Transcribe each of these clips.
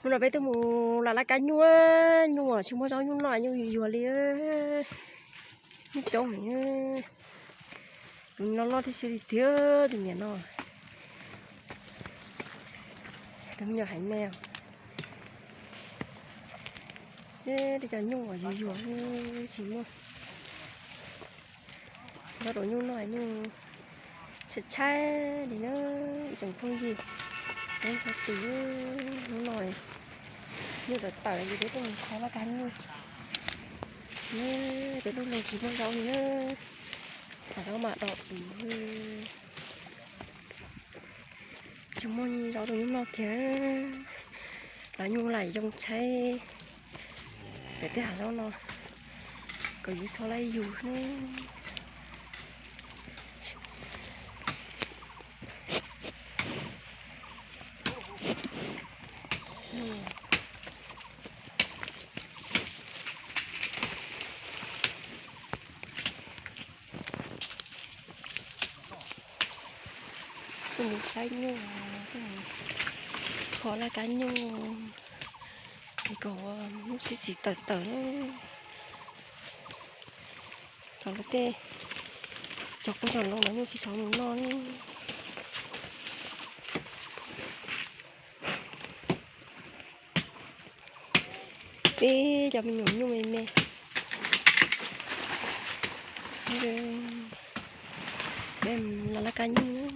Hnub no peb twb mus laj laj kab nyuj, nyuj tsis muaj zaub nyuj noj, nyuj yuag yuag li. Nyuj coob heev. Tus loj loj tib si li tiag tus niam no. Tus me nyuam haiv me. Tej cov nyuj uas yuag yuag tsis muaj zaub rau nyuj noj, nyuj tshaib tshaib li na. Ib tsoom phooj ywg, ib tsoom tub hnub no nyuj tawm tawm ces peb tuaj mus kho laj kab nyuj. Peb lub loog tsis muaj zaub li na, hav zoov mas dom, tsis muaj zaub rau nyuj noj kiag. Los nyuj lam yoo tshaib pem tej hav zoov no kom yus txhob laib yus ne. Tuaj mus saib nyuj, tuaj mus kho laj kab nyuj, es kom nyuj sib tsis tawm tawm na. Thaum lawv tej cov qoob cov loo los nyuj tsis xav mus noj ne. Peb cov me nyuam nyuj me me. Peb los laj kab nyuj,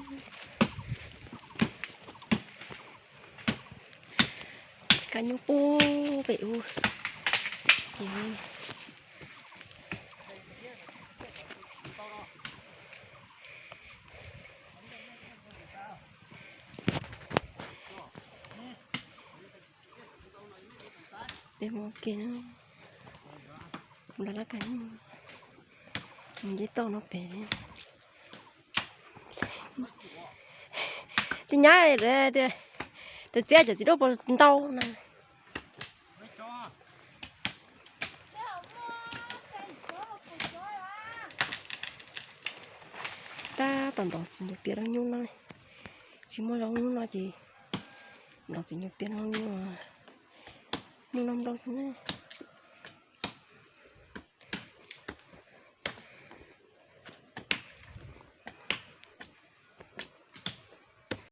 kab nyuj pub pem ub. Peb mus ua ke na, mus laj laj kab nyuj, mus nce toj no pem. Tsis nyab tias, tus txiab cov txiv duaj puas ntau na. Tab tom ntov txiv ncuav pias rau nyuj noj. Tsis muaj zaub nyuj noj ces ntov txiv ncuav pias rau nyuj, nyuj noj nplooj xwb na.